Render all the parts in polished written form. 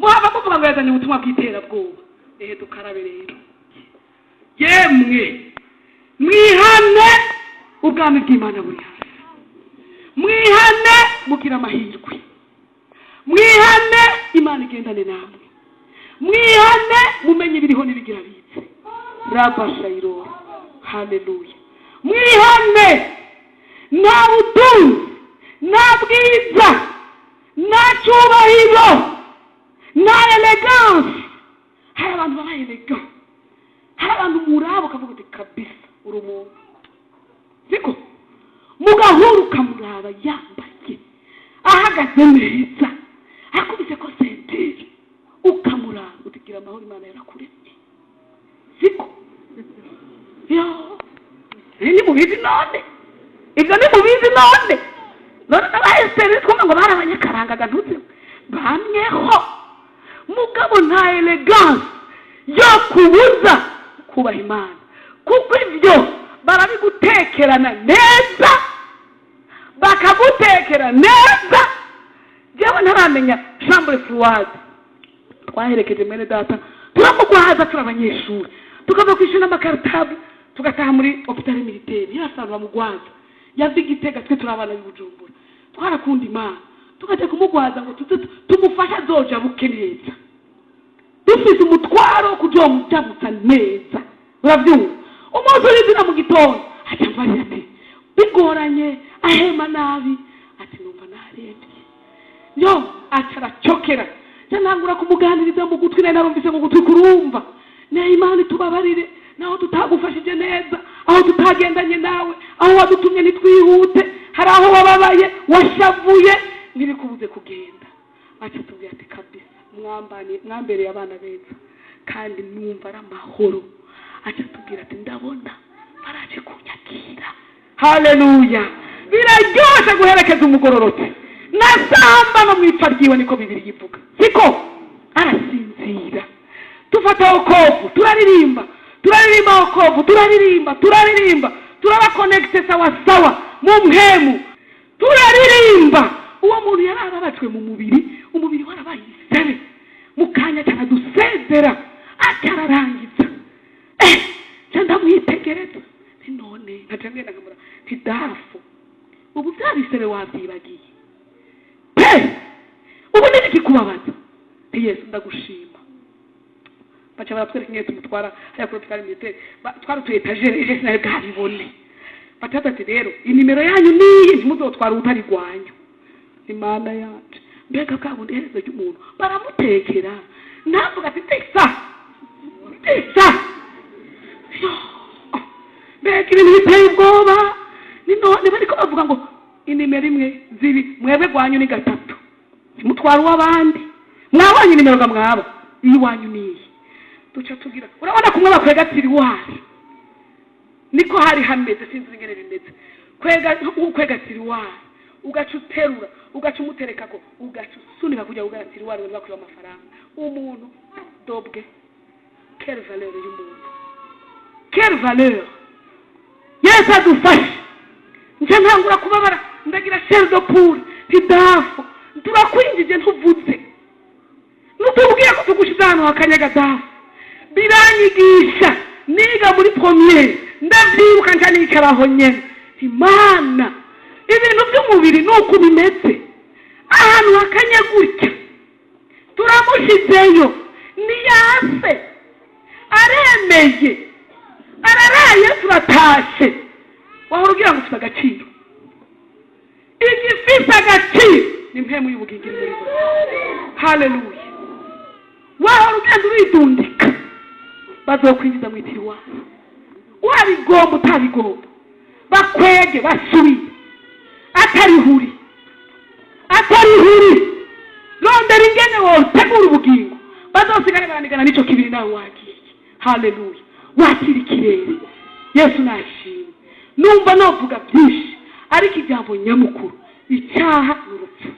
Muhava muvuga ngo yazanye ubutumwa bw'iterabwoba. Ehe, dukarabe rero. Yemwe, mwihane, ubwami bw'Imana buri hafi. Mwihane, mugira amahirwe. Mwihane, Imana igendane namwe. Mwihane, mumenye ibiriho n'ibigira bitse rabashayirora. Haleluya! Mwihane. Nta butunzi, nta bwiza, nta cyubahiro, nta élégance. Hari abantu baba élégants, hari abantu murabo ukavuga uti: "Kabisa uri umuntu." Siko mugahura, ukamuraba yambaye, ahagaze neza, akubise ko ceinture, ukamuraba utigira amahoro, Imana yarakuremye. Siko yo ni mubizi none? Ibyo ni mubizi none? None n'Abahesiteri twumva ngo bari abanyakarangaga, ntuzi bamweho. Mugabo nta élégance yo kubuza kubaha Imana, kuko ibyo barabigutekerana neza, bakagutekera neza. Jewe ntaramenya chambre froide. Twaherekeje mwene data, turamugwaza, turi abanyeshuri, tukava kwishyura n'ama cartables, tugataha muri hôpital militaire. Yari bamugwaza, yava Igitega, twe turi abana b'i Bujumbura, twarakunda Imana, tukajya kumugwaza ngo tuze tumufashe azoja buke neza, dufite umutwaro wo kujamutsa neza. Urabyumva, umunsi urizina mu gitondo ajya mbarira ati bigoranye, ahema nabi, ati: "Numva narembye." Yo aca aracokera, ntangura kumuganiriza mu gutwi. Nari narumvise mu gutwi kurumva ne. Imana itubabarire naho tutagufashije neza, aho tutagendanye nawe, aho wadutumye ntitwihute, hari aho wababaye, washavuye, ntibikubuze kugenda. Aca tubwira ati: "Kabisa mwambaniye, mwambereye abana beza, kandi numva ari amahoro." Aca tubwira ati: "Ndabona baraje kunyakira." Haleluya! Biraryoshe guherekeza umugororotse na samba no mu ipfa ryiwe, niko Bibiri yivuga. Siko arasinzira, tufata okovu, turaririmba, turaririmba okovu, turaririmba, turaririmba, turaba connectés sawa sawa mu mpemu, turaririmba. Uwo muntu yari ababajwe mu mubiri, umubiri warabaye isebe. Mu kanya cyaradusezera, atararangiza, nca ndamwitegereza nti: "None?" Nkaca ngenda nkamura nti: "Dafu, ubu bya bisebe wabyibagiye pe? Ubu ntibikikubabaza?" Nti: "Yesu, ndagushima." Baca baratwereka ingene tumutwara hariya kuri hôpital militaire. Twari utu étagères, eje sinari bwabibone. Baca ati: "Rero inimero yanyu niyi, ntimuzotwara utari rwanyu." Imana yacu, mbega bwa bundi iherezo ry'umuntu baramutekera, navuga ati: "Tisa tisa." Yo, mbega ibintu biteye ubwoba! Ni none bariko bavuga ngo inimero imwe zibi, mwebwe rwanyu ni gatatu, ntimutwara uw'abandi. Mwabonye inimero ga mwaba, iyiwanyu niyi. Duca tugira, urabona kumwe bakwega tiroir, niko hari hameze. Sinzi ingene bimeze, kwega ukwega tiroir, ugaca uterura, ugaca umuterekako, ugaca usunika kujya ugara tiroir ngo bakwiba amafaranga. Umuntu dobwe, quelle valeur y'umuntu, quelle valeur! Yesu adufashe. Nca ntangura kubabara, ndagira chair de poule. Ntidafu, turakwinjije, ntuvuze, nutubwiye ko tugushize ahantu hakanyaga. Dafu, biranyigisha niga muri première, ndavyibuka. Nca nicaraho nyene: Imana, ibintu by'umubiri ni uku bimeze, ahantu hakanye gutya turamushizeyo, niyase aremeye, araraye, turatashe. Wahora ugira ngo ufite agaciro. Igifise agaciro ni mpemu y'ubugingo iri muri wowe. Haleluya! Wahora ugenda uridundika, bazokwinjiza mu i tiroir, wabigomba utabigomba, bakwege basubire. Atarihuri, atarihuri, rondera ingene wotegura ubugingo, bazosigare baranigana n'ico kibiri, nawe wagiye. Haleluya! Wakira ikirere. Yesu nashimwe. Numva novuga byinshi, ariko ijambo nyamukuru: icyaha ni urupfu.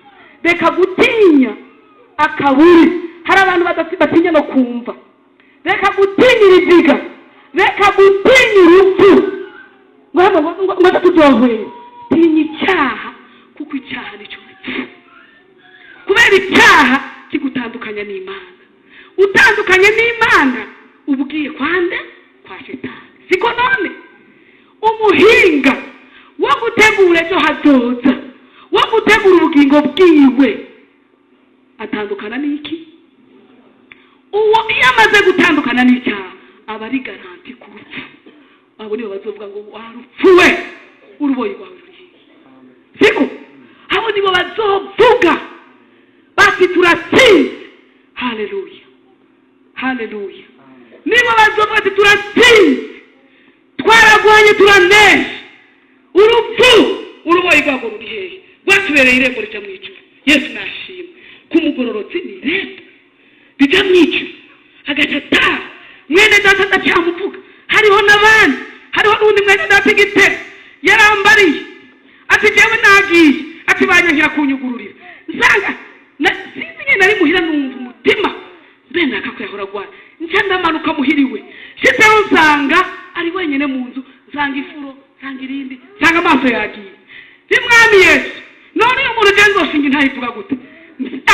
Reka gutinya akaburi. Hari abantu batinya no kumva. Reka gutinya ibiziga, reka gutinya urupfu, ngo tuzohwera. Tinya icyaha, kuko icyaha nicyo rupfu, kubera icyaha kigutandukanya n'Imana. Bigutandukanya n'Imana. Utandukanye n'Imana ubwiye kwande kwa Shetani, siko? None umuhinga wo gutegura ejo hazoza, wo gutegura ubugingo bwiwe, atandukana n'iki? Uwo iyo amaze gutandukana n'icyaha aba ari garanti ku rupfu. Abo nibo bazovuga ngo: "Warupfuwe, uruboyi rwawe ruri hehe?" Siko? Abo nibo bazovuga bati: "Turatsinze." Haleluya, haleluya! Nibo bazovuga ati: "Turatsinze, twaragwanye, turanesha. Urupfu, uruboyi rwabwo ruri hehe?" Rwatubereye irembo rija mu ijuru. Yesu nashimwe. Ku mugororotsi ni irembo rija mu ijuru, agaca ataha. Mwene data ndacyamuvuga, hariho n'abandi, hariho n'undi mwene data igitego yarambariye ati: "Jewe nagiye," ati, "banyankira kunyugururira." Nsanga sinzi nyine nari muhira, numva umutima mbe naka ko yahora agwaye. Nca ndamanuka muhiriwe, shitseho nsanga ari wenyine mu nzu, nsanga ifuro, nsanga irindi, nsanga amaso yagiye. Ni Mwami Yesu, none uyu muntu je nzoshinga intayivuga gute?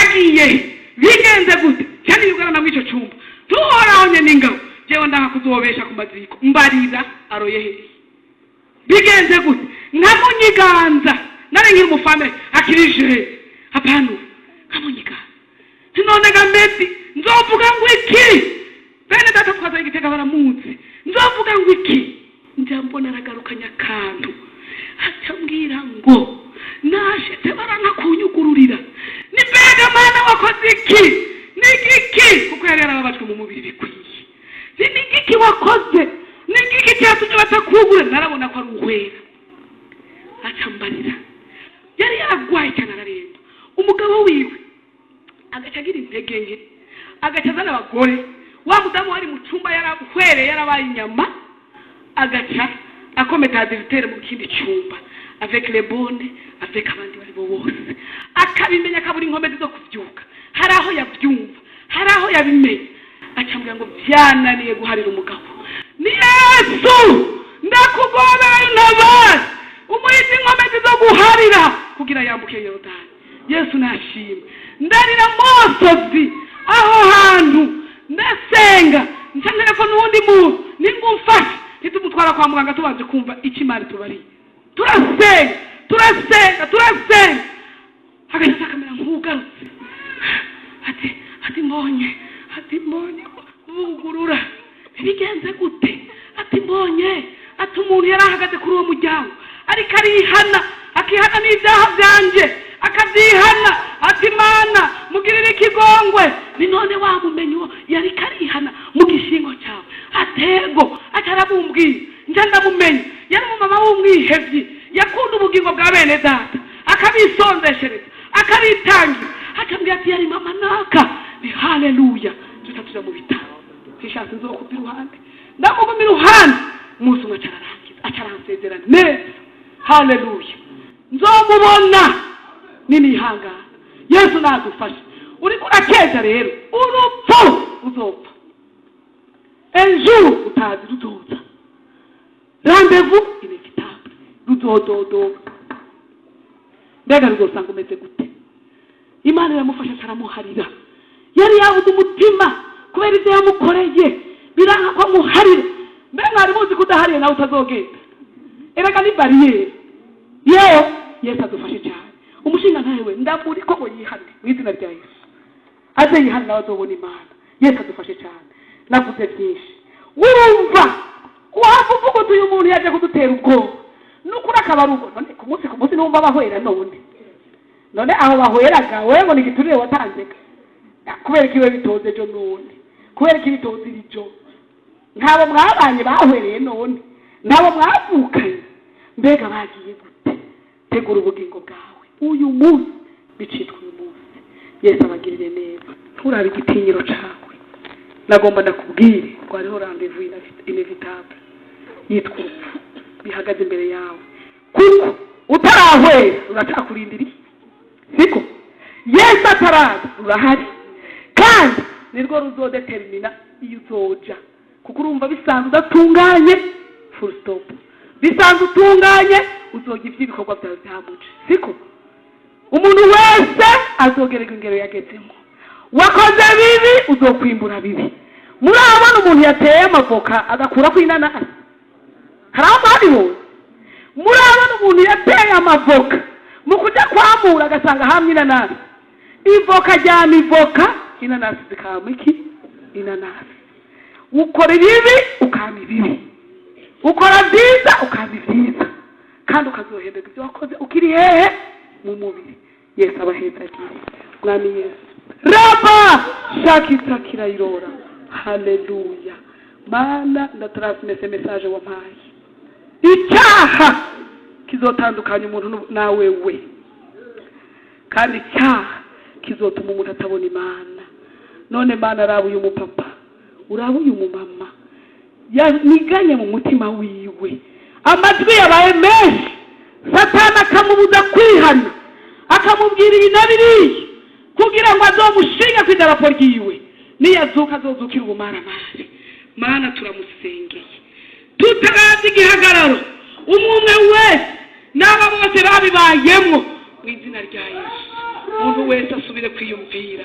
Agiye he? Bigenze gute? Cyane yugarana muri ico cumba, tuhoraho nyene ingabo, jewe ndanga kuzobesha ku maziko. Mbarira, aroye hehe? Bigenze gute? Nkamunyiganza, nari nkiri umufame akiri jeune, hapana ubu. Nkamunyiganza, none ga Medi, nzovuga ngo iki? Bene data twazanye igitega baramuzi. Nzovuga ngo iki? Njya mbona aragarukanye akantu, acambwira ngo: "Nashitse baranka kunyugururira." Ni mbega Mana, wakoze iki? Ni igiki? Kuko yari yarababajwe mu mubiri bikwiye. Ni igiki wakoze? Ni igiki cyatumye batakugura? Narabona ko ari uwera. Acambarira yari yaragwaye cyane, araremba. Umugabo wiwe agaca agira intege nke, agaca azana abagore. Wa mudamu wari mu cyumba yarahwereye, yarabaye inyama, agaca akometa adultère mu kindi cyumba avec les bonnes, avec abandi bari bo bose. Akabimenya, akabura inkomezi zo kuvyuka. Hari aho yavyumva, hari aho yabimenya. Acambwira ngo vyananiye guharira umugabo. Ni Yesu, ndakugobera, intabare, umuhizi inkomezi zo guharira kugira yambuke Yorodani. Yesu nashimwe. Ndarira mosozi aho hantu, ndasenga, nca telefone uwundi muntu ningumfashe, ntitumutwara kwa muganga tubanje kumva icyo Imana tubariye. Turasenga, turasenga, turasenga, agahita akamera nk'ugarutse, ati: "Mbonye," ati, "mbonye bugurura." Bigenze gute? Ati: "Mbonye," ati, "umuntu yari ahagaze kuri uwo muryango, ariko arihana, akihana n'ibyaha byanjye akabyihana." Ati: "Mana, mugirire ikigongwe." Ni none wamumenye uwo yari karihana mu gishingo cyawe? Atego. Atarabumbwiye, nja ndamumenya. Yari umumama w'umwihevyi, yakunda ubugingo bwa bene data, akabisonzeshereza, akabitangira. Akambwira ati: "Yari mama naka." Ni haleluya. Tuta tuja mu bitaro, tishatse nzokuva iruhande, ndamuguma iruhande. Umunsi umwe acararangiza, acaransezera neza. Haleluya! Nzomubona ninihangana. Yesu nadufashe. Uriko urakeza rero, urupfu uzopfa ejo utazi ruzoza, rendez-vous inévitable, ruzododoka. Mbega ruzosanga umeze gute? Imana iramufasha, aramuharira. Yari yabuze umutima kubera ibyo yamukoreye, biranga ko amuharira. Mbe mwari muzi ko udahariye nawe utazogenda? Erega ni barrière. Yewe, Yesu adufashe cyane. Umushinga ntawe ndamuri ko ngo yihane mu izina rya Yesu, aze yihane, nawe azobona Imana. Yesu adufashe cyane. Navuze byinshi. Wumva waba uvuga uti: "Uyu muntu yaje kudutera ubwoba." Nukuri akaba ari ubwo. None ku munsi ku munsi numva bahwera, none aho bahweraga, wewe ngo ni igiturire watanze? Kubera ko iwe bitoze ejo, none kubera ko ibitoze iri jo, ntabo mwabanye bahwereye, none ntabo mwavukanye, mbega bagiye gute? Tegura ubugingo bwawe uyu munsi, bicitwa uyu munsi. Yesu abagirire neza. Nturabe igitinyiro cawe. Nagomba ndakubwire ngo hariho rendez-vous inévitable yitwa urupfu, bihagaze imbere yawe, kuko utarahwera ruracakurindiriye. Siko? Yesu ataraza rurahari, kandi nirwo ruzodetermina iyo uzoja, kuko urumva bisanzwe udatunganye, full stop. Bisanzwe utunganye, uzojya iby'ibikorwa byawe byamuce. Siko? Umuntu wese azogererwa ingero yagezemo. Wakoze bibi, uzokwimbura bibi. Murabona umuntu yateye amavoka agakurako inanasi? Hari aho mwabibonye? Murabona umuntu yateye amavoka, mu kujya kwamura agasanga hamwe inanasi? Ivoka ryama ivoka, inanasi zikama iki? Inanasi. Ukora ibibi, ukama ibibi. Ukora byiza, ukama ibyiza, kandi ukazohemberwa ibyo wakoze ukiri hehe? Mu mubiri. Yesu abahezagire. Mwami Yesu, raba shakisakirayirora. Haleluya. Mana, ndatransmese message wampaye. Icyaha kizotandukanya umuntu nawe we, kandi icyaha kizotuma umuntu atabona Imana. None Mana, araba uyu mupapa, uraba uyu mumama yaniganye mu mutima wiwe, amajwi yabaye menshi, Satani akamubuza kwihana, akamubwira ibi na biriya kugira ngo azomushinge ku idarapo ryiwe, niyazuka azozukira ubumaramari. Mana, turamusengeye tutaravye igihagararo, umwe umwe wese n'aba bose babibayemwo, mu izina rya Yesu, umuntu wese asubire kwiyumvira.